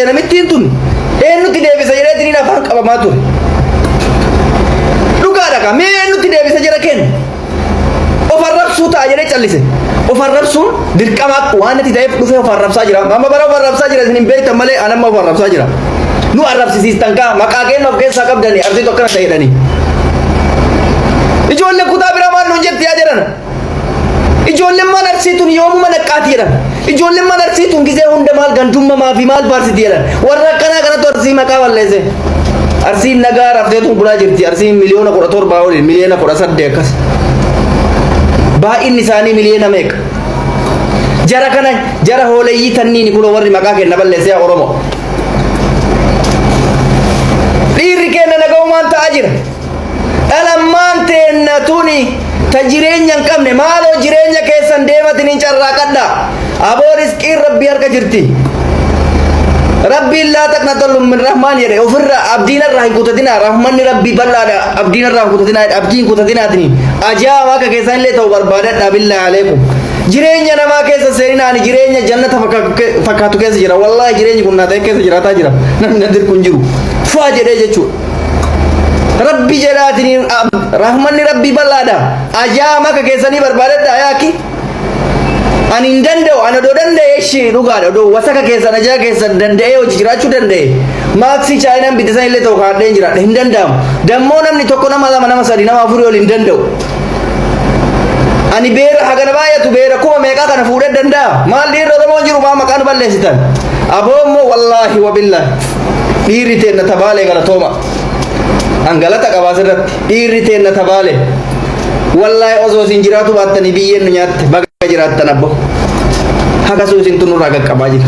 deebiste namittiin tun eenyutti deebisa jedheetiin afaan qabamaa ture. Dhugaadha kaa mee eenyutti deebisa jara kenna. Of arrabsuu ta'a jedhee callise. Of arrabsuun dirqama waan natti ta'eef dhufee of arrabsaa jira. Amma bara of arrabsaa jira isin hin beektan malee an amma of arrabsaa jira. Nu arrabsisiistan kaa maqaa keenya of keessaa qabdanii arsiitu akkana ta'e jedhanii. Ijoollee kutaa biraa maal nuun jetti yaa jedhan. Ijoolleen maal arsii tun yoomuma naqqaati jedhan. Ijoolleen maal arsii tun gizee hunda maal gandummamaa fi maal faarsiti jedhan. Warra akkanaa kanatu arsii maqaa balleesse. Arsiin nagaa raftee tun bulaa jirti. Arsiin 17 miliyoona oli 18 miliyoona akkas. Baay'inni isaanii miliyoona meeqa? Jara kana jara hooleyyii tanniini kunoo warri maqaa kenna balleesse yaa Oromoo. Dhiirri kenna nagaumaan ta'aa jira. Dhalammaan teenna tuni ta jireenya hin qabne maaloo jireenya keessan deematin hin carraaqadha. Aboo risqiin rabbii harka jirti. Rabbiin laa taqnatu min rahmaan jedhe ofirra abdiin irraa hin kutatinaa rahmanni rabbii bal'aadha abdiin irraa hin kutatinaa jedhe abdii hin kutatinaatiin ajaa'aba akka keessan illee ta'u barbaadadha billaa aleekum. Jireenya namaa keessa seeninaa ani jireenya jannata fakkaatu keessa jira wallaahi jireenyi kun naa ta'e keessa jiraataa jira namni na dirqu hin jiru. Faa jedhee jechuudha. Rabbi jedhaatiin rahmanni rabbii bal'aadha. Ajaa maka keessanii barbaadadha yaaki. Ani hin danda'u ani odoo danda'e ishii dhugaadha odoo wasaka keessan ajaa keessan danda'ee hojii jiraachuu danda'e. Maaksii chaayinaan bitte san illee ta'u kaadheen jiraadha hin danda'amu. Dammoo namni tokko nama lama nama sadi nama afurii ol hin danda'u. Ani beera hagana baay'atu beera kuma meeqaa kana fuudhee danda'a. Maal dhiirri Oromoon jiru maa maqaa nu balleessitan. Aboo immoo wallaahi wabillaahi. Dhiirri teenna tabaalee galatooma. An galata qaba asirratti. Dhiirri teenna tabaalee. Wallaahi osoo isin jiraatu baattanii biyyeen nu nyaatte baga jiraattan abbo. Haga suu isintu nurraa qaqqabaa jira.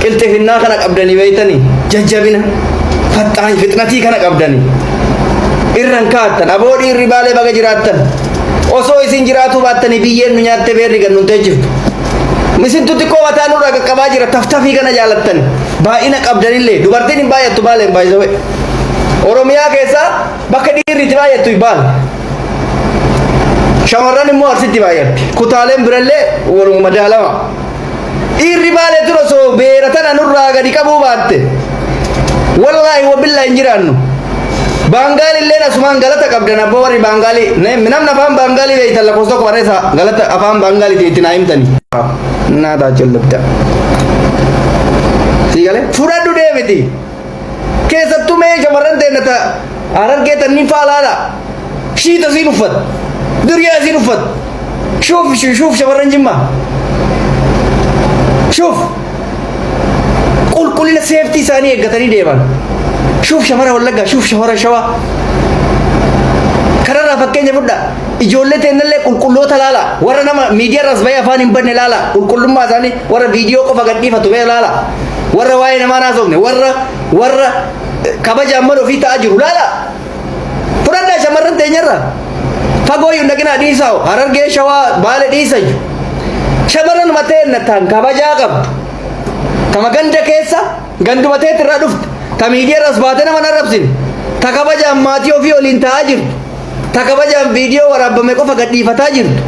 Qilxifinnaa kana qabdanii beeytanii jajjabina faxxaan fixnatii kana qabdanii irran kaattan aboo dhiirri baalee baga jiraattan osoo isin jiraatuu baattanii biyyeen nu nyaatte beerri gad nun teechiftu. Isintu xiqqoo mataa nurraa qaqqabaa jira taftafii kana jaalattan baay'ina qabdanillee dubartiin hin baay'attu baaleen baay'isawee. Oromiyaa keessaa bakka dhiirri itti baay'attu baale. Shamarran immoo arsitti baay'atti. Kutaaleen birallee waluma madaalama. Dhiirri baalee ture osoo beera tana nurraa gadi qabuu baatte. Wallaahi wabillaa hin jiraannu. Baangaali illee asumaan galata qabdan abboo warri Baangaalii. Namni afaan Baangaalii beektan lakkoofsa tokko barreessa galata afaan Baangaaliitiin itti naa himtani. Naa taachuu lubda. Sii galee fudhadhu deemiti. Keessattuu mee shamarran teenna ta Harargee tanniin faa laala. Shiita isiin uffat. Duriyaa isiin uffat. Shuuf shuuf shamarran Jimmaa. Shuuf. Qulqullina seeftii isaanii eeggatanii deeman. Shuuf shamara Wallaggaa, shuuf shamara Shawaa. Kanarraa fakkeenya fudhaa. Ijoollee teennallee qulqulloota laala. Warra nama miidiyaarraas bahee afaan hin banne laala. Qulqullummaa isaanii warra viidiyoo qofa gadhiifatu mee laala. Warra waa'ee namaa naasofne warra warra kabajaan mana ofii ta'aa jiru laala. Fudhadhaa shamarran teenyarra. Fagoo hin dhaqinaa dhiisaa Harargee Shawaa Baale dhiisa iyyuu. Shamarran mateenna tan kabajaa qabdu. Tama ganda keessa ganduma teetti irraa dhufte. Ta miidiyaarraas baatee nama hin arrabsine. Ta kabajaan maatii ofii waliin taa'aa jirtu. Ta kabajaan viidiyoo waraabbame qofa gadhiifataa jirtu.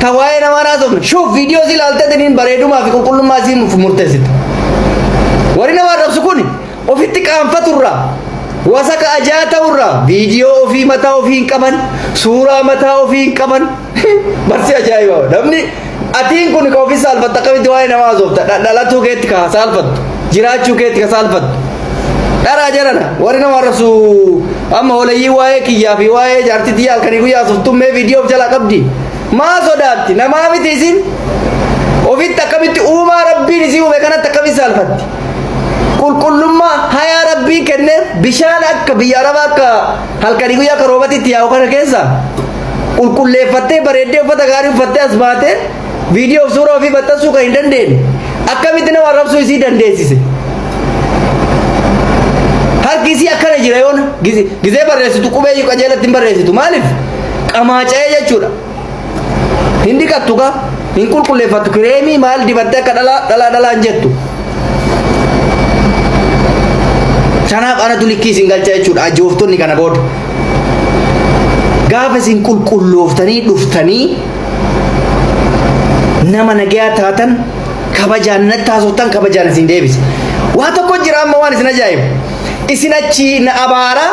Ta waa'ee namaa naasofne. Shuuf viidiyoo si ilaaltee tiniin bareedumaa fi qulqullummaa isii murteessite. Warri nama arrabsu kun ofitti qaanfaturraa wasaka ajaa ta'urraa viidiyoo ofii mataa ofii hin qaban suuraa mataa ofii hin qaban barsi ajaa'iba namni atiin kun ka ofii saalfatta akkamitti waa'ee namaa haasofta dhalatuu keetti ka saalfattu jiraachuu keetti ka saalfattu dharaa jarana warri nama arrabsu amma hooleyyii waa'ee kiyyaa fi waa'ee jaartii tiyyaa halkanii guyyaa haasoftu mee viidiyoo of jalaa qabdi maa sodaatti namaa miti isin ofitti akkamitti uumaa rabbiin isii uume kanatti akkamitti saalfatti Qulqullummaa hayaa Rabbiin kenneef bishaan akka biyya Arabaa akka halkanii guyyaa akka roobatti itti yaa'u kana keessa qulqulleeffattee bareeddee uffata gaarii uffattee as baatee viidiyoo fi suuraa ofii maxxansuu kan hin dandeenye akkamitti nama arrabsuu isii dandeessise. Harki isii akkana jira yoona gizee barreessitu qubee qajeelatti hin barreessitu maaliif qamaaca'ee jechuudha. Hin dhiqattu kaa hin qulqulleeffattu kireemii maal dibattee akka dhalaa dhalaa dhalaa hin jettu. Kanaaf anatu likkii isin galcha jechuudha ajooftonni kana booda. Gaafa isin qulqullooftanii dhuftanii nama nagayaa taatan Kabajaan natti haasoftan, kabajaan isin deebisa. Waa tokko jira amma waan isin ajaa'ibu. Isin achii na abaaraa,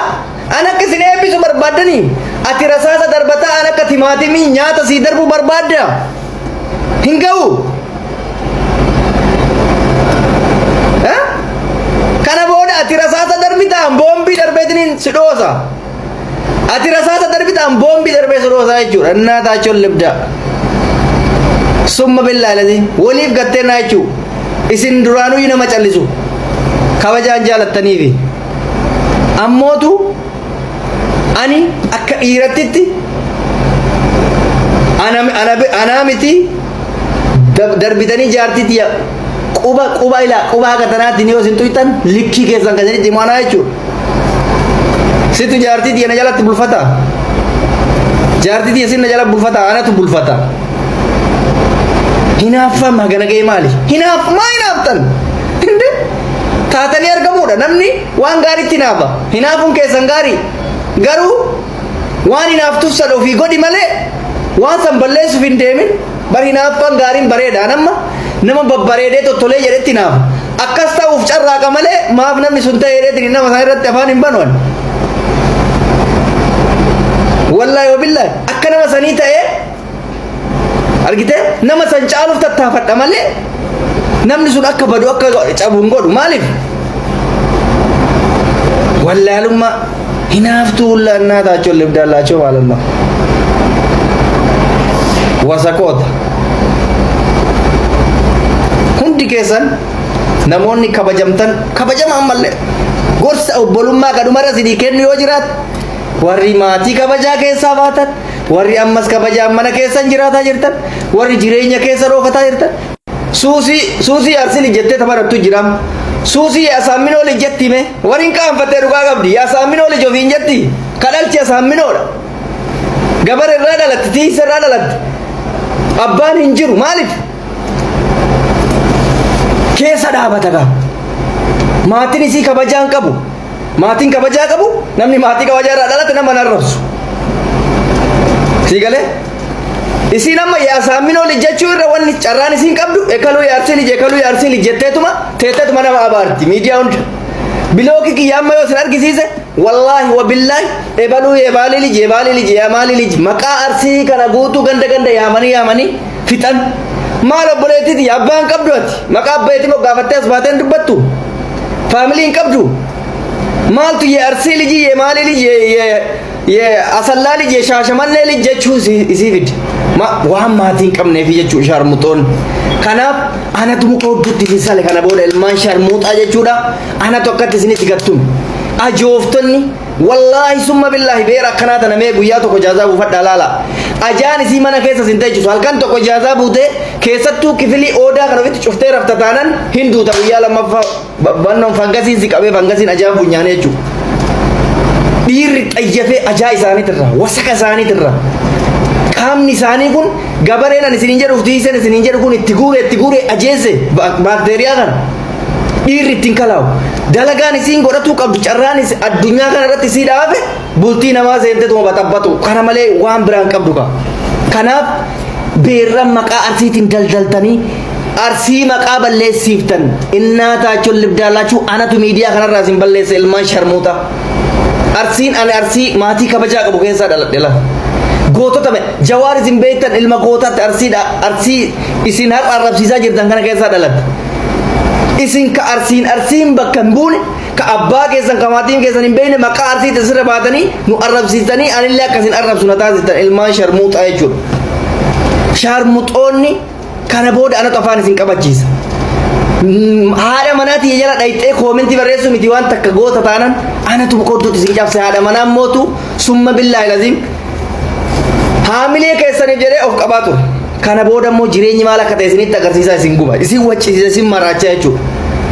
an akka isin eebbisu barbaaddanii. Ati rasaasa darbataa, an akka timaatimii nyaata sii darbuu barbaadda. Hin ga'u. Eh? Kana booda ati rasaasa darbitaan boombii darbeetiniin si dhoosa. Ati rasaasa darbitaan boombii darbee si dhoosa jechuudha. Innaa taachoon libdaa. Summa billaa lazi waliif gattee naa jechuudha. Isin duraanuyyuu nama callisu. Kabajaan jaalattaniifi. Ammootu ani akka dhiirattitti anaa miti, darbitanii jaartii tiyya quba quba ilaa quba haga tanaatti ni yoo isin tuytan likkii keessan kan isinitti himu anaa jechuudha. Situ jaartii tiyya na jalatti bulfata. Jaartii tiyya sin na jala bulfata, anatu bulfata. Hinaaffaan hagana ga'e maali? Hinaaf maa hinaaftan? Inde taatanii argamuudha. Namni waan gaariitti hinaafa. Hinaafuun keessan gaarii. Garuu waan hinaaftuuf san ofii godhi malee waan san balleessuuf hin deemin. Bar hinaaffaan gaariin bareeda. Amma nama babbareedee tottolee jedhetti hinaafa. Akkas ta'uuf carraaqa malee maaf namni sun ta'ee jedheetiin nama sana irratti afaan hin banu ani. Wallaahi wabillaahi akka nama sanii ta'ee argite nama san caaluuf tattaafadha malee namni sun akka badu, akka cabu hin godhu. Maaliif wallaalummaa hinaaftuu hullaannaa taachoo libdaallaachoo maalallah wasakoota. Hundi keessan namoonni kabajamtan kabajama. Ammallee gorsa obbolummaa kadhumarra isinii kennu yoo jiraatu, warri maatii kabajaa keessaa baatan, warri ammas kabajaan mana keessan jiraataa jirtan, warri jireenya keessa dhoofataa jirtan, suusii suusii Arsii jettee taphattu jira. Suusii Asaaminoo jetti mee warri hin qaanfattee dhugaa qabdi. Asaaminoo ofiin jetti kadhalchi Asaaminoodha. Gabara irraa dhalatte, tiisa irraa dhalatte, abbaan hin jiru. Maaliif keessa dhaabata gaa? Maatiin isii kabajaa hin qabu. Maatiin kabajaa qabu, namni maatii kabajaa irraa dhalate nama narrabsu. Sii galee? Isiin amma Yaasaaminoo jechuu irra wanni carraan isiin qabdu ekaluu Yaarsii lij, ekaluu Yaarsii lij jetteetuma teetteetuma nama abaarti miidiyaa hunda. Block kiyya amma yoo isin argisiise, wallaahi wabillaahi, ebaluu yebaalii lij, yebaalii lij, yamaalii lij, maqaa Arsii kana guutuu ganda ganda yaamanii yaamanii fixan. Maal obboleettiiti abbaan qabdu ati maqaa abbeetii moggaafattee as baateen dubbattu? Family hin qabdu? Maaltu ye Arsii liji, ye maalii liji, ye ye Asallaa liji, ye Shaashamannee liji jechuu isii fide waan maatii hin qabneefi jechuu sharmuxoon. Kanaaf anatu muka hodduutti isin sale. Kana booda ilmaan sharmuuxaa jechuudha, anatu akkatti isinitti gattume. Ajooftonni, wallaahi summa billaahi, beera akkanaa tana mee guyyaa tokko jaazaa buufadhaa laala. Ajaan isii mana keessa isin teechisu halkan tokko jaazaa buutee, keessattuu kifilii oodaa kana ofitti cuftee rafta taanan hin duuta. Guyyaa lammaffaa bannoon fangasiin si qabee, fangasiin ajaan funyaanee jechuudha. Dhiirri xayyafee ajaa isaaniitirra, wasaka isaaniitirra, qaamni isaanii kun gabareen ani isiniin jedhuuf tiiseen isiniin jedhu kun itti guure, itti guure, ajeesse baakteeriyaa kana. Dhiirri ittiin kalaawu. Dalagaan isiin godhatuu qabdu, carraan addunyaa kana irratti isii dhaabe, bultii namaa seentetuma baxabbatu kana malee waan biraan qabdu ka. Kanaaf beerran maqaa Arsiitiin daldaltanii Arsii maqaa balleessiiftan, innaa taachoon libdaalaachuu, anatu miidiyaa kanarraa isin balleessa, ilmaan sharmuuxa. Arsiin, ani Arsii maatii kabajaa qabu keessaa dhaladhe la. Gootota Jawaar isin beektan ilma gootaatti Arsiidha. Arsii isin har'a arrabsiisaa jirtan kana keessaa dhalatte. Isin ka Arsiin Arsiin bakka hin buune, ka abbaa keessan, ka maatiin keessan hin beekne, maqaa Arsiitti sirra baatanii nu arrabsiistanii anillee akkasin arrabsu na taasistan, ilmaan sharmuuxaa jechuudha. Sharmuxoonni, kana booda anatu afaan isin qabachiisa. Haadha manaatii jala dhayxee comment barreessuu miti, waan takka goota taanan anatu boqoddootti isin cabse. Haadha manaa mootu, summa billaahi laziim, haamilee keessaniif jedhee of qabaa ture. Kana booda immoo jireenyi maal akka ta'e isinitti agarsiisaa, isin guba, isin waccisiisa, isin maraachaa jechuudha.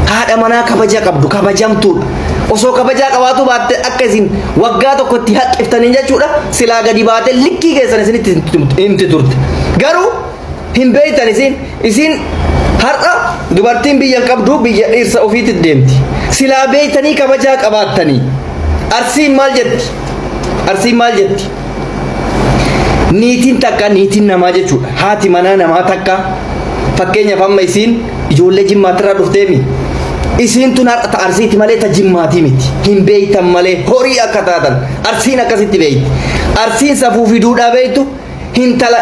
Haadha manaa kabaja qabdu, kabajamtuudha. Osoo kabajaa qabaatu baatte akka isin waggaa tokkotti haqqiftanii jechuudha, silaa gadi baatee likkii keessan isinitti himti turte. Garuu hin beektan isin. Isin har'a dubartiin biyya hin qabdu, biyya dhiirsa ofiitti deemti. Silaa beektanii kabajaa qabaattanii. Arsiin maal jetti? Arsiin maal jetti? Niitiin takka, niitiin namaa jechuudha. Haati manaa namaa takka, fakkeenyaaf amma isiin Ijoollee Jimmaatirraa dhufteemi. Isiin tun har'a ta Arsiiti malee ta Jimmaatii miti. Hin beeytan malee horii akka taatan. Arsiin akkasitti beeyti. Arsiin safuu fi duudhaa beeytu intala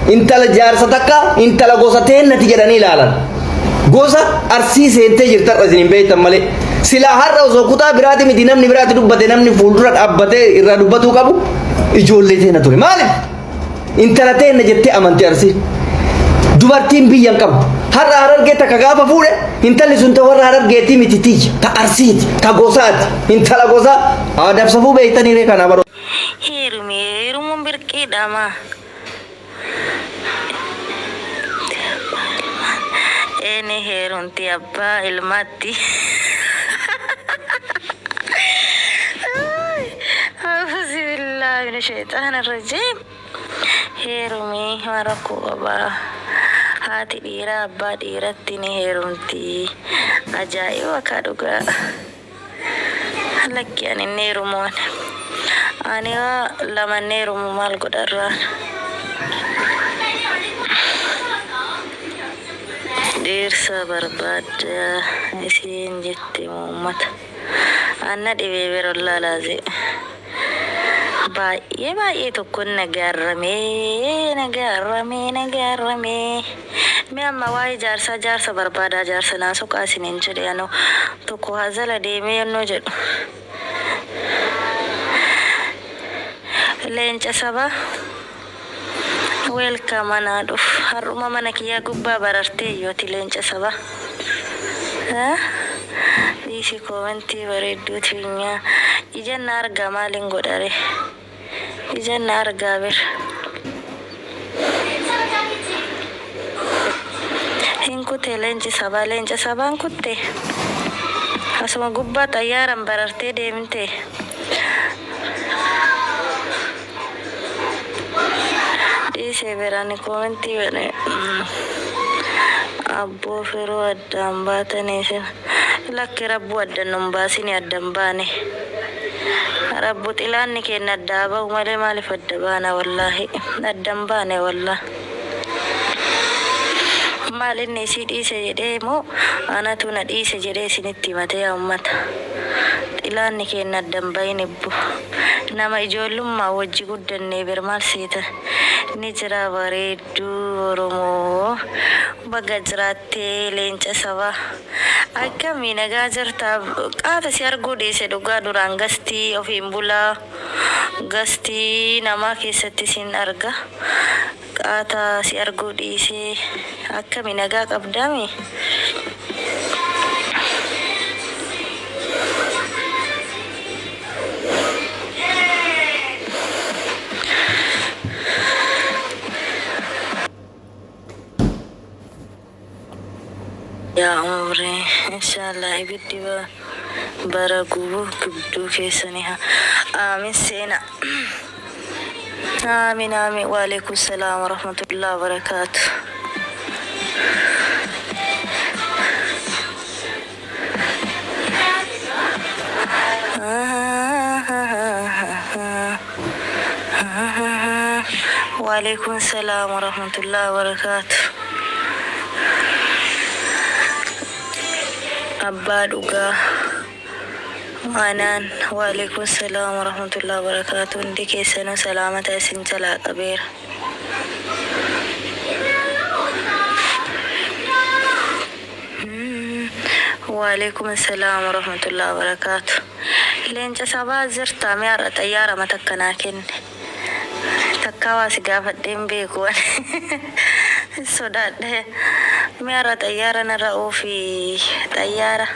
intala jaarsa takka intala gosa teennati jedhanii ilaalan. Gosa Arsii seentee jirta har'a isin hin beeytan malee. Silaa har'a osoo kutaa biraati miti namni biraati dubbate namni fuuldura dhaabbatee irraa dubbatuu qabu ijoollee teenna ture. Maaliif? Intala teenna jettee amanti Arsiin. Dubartiin biyya hin qabdu. Har'a Harargee takka gaafa fuudhe intalli sun ta warra Harargeetii miti tiyya. Ta Arsiiti. Ta gosaati. Intala gosaa. Aadaaf safuu beektanii ree kanaa baroo. Heerumi heerumuun birqiidha maa. Ee ni heerumti abbaa ilmaatti. Auzubillahi mina shayxaani rajiim. Heerumi maal rakkoo qaba? Haati dhiiraa abbaa dhiiratti ni heerumti. Ajaa'iba kaa dhugaa. Lakki ani hin heerumu ani. Ani waa lama hin heerumu maal godha irraan. Dhiirsa barbaadda isiin jetti moo ummata. Anna dhibee ber ollaa laazee. Baay'ee baay'ee tokkon na gaarramee na gaarramee na gaarramee. Mee amma waa'ee jaarsaa jaarsa barbaadaa jaarsa naa soqaa isiniin jedhe anoo tokko hazala deemee yonnoo jedhu. Leenca sabaa. Welcome anaa dhufu. Har'uma mana kiyyaa gubbaa barartee yooti leenca sabaa. Dhiisi koomentii bareedduu teenyaa. Ijan na argaa maalin godhare. Ijan na argaa bir. Hin kute leenci sabaa leenca sabaan kutte. Asuma gubbaa xayyaaran barartee deemte. Dhiisee bira ani koomentii bane. Abboo firoo addaan baatanii isin. Lakki rabbuu addan nun baasini addan baane. Rabbu xilaanni keenna adda haa bahu malee maaliif adda baana wallaahi. Addan baane wallah. Maal inni isii dhiise jedhee moo anatu na dhiise jedhee isinitti himate yaa ummata. Xilaanni keenna adda hin bahin ibbo. Nama ijoollummaa wajji guddannee ber maal seeta. Ni jira bareedduu Oromoo. Baga jiraattee leenca sabaa. Akkamii nagaa jirtaa qaata si arguu dhiise dhugaa duraan gastii ofiin bulaa gastii namaa keessatti sin arga. Qaata si arguu dhiisee akkami nagaa qabdaami? Yaa umrii inshallah ibiddi bara gubu gidduu keessani haa aamin seena aamin aamin waalaikum salaam warahmatullahi wabarakaatu. Waalaikum salaam warahmatullahi wabarakaatu. Abbaa dhugaa anaan waalaikum salaam warahmatullahi wabarakaatu. Hundi keessanuu salaamata isin jalaa qabeera. Waalaikum salaam warahmatullahi wabarakaatu. Leenca sabaa jirtaa mee har'a xayyaara matakka naa kenne. Takkaa waa si gaafadhee hin beeku ani. Sodaadhe. Mee har'a xayyaara narra oofi xayyaara.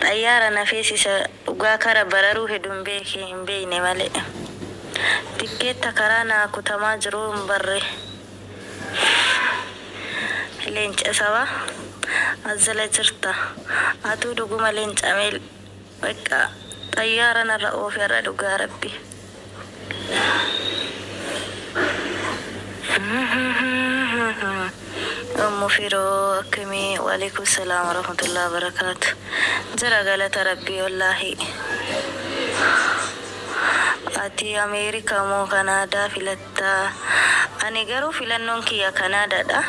Xayyaara na feesisa dhugaa kara bararuu hedu hin beeke hin beeyne malee. Tikkeetta karaa naa kutamaa jiruu hin barre. Leenca sabaa as jala jirta. Atuu dhuguma leenca mee bakka xayyaara narra oofi har'a dhugaa rabbi. Ummu firoo akkamii waalaikum salaam warahmatullahi wabarakaatu. Jira galata rabbii wallaahi. Ati Ameerikaa moo Kanaadaa filattaa? Ani garuu filannoon kiyya Kanaadaadha.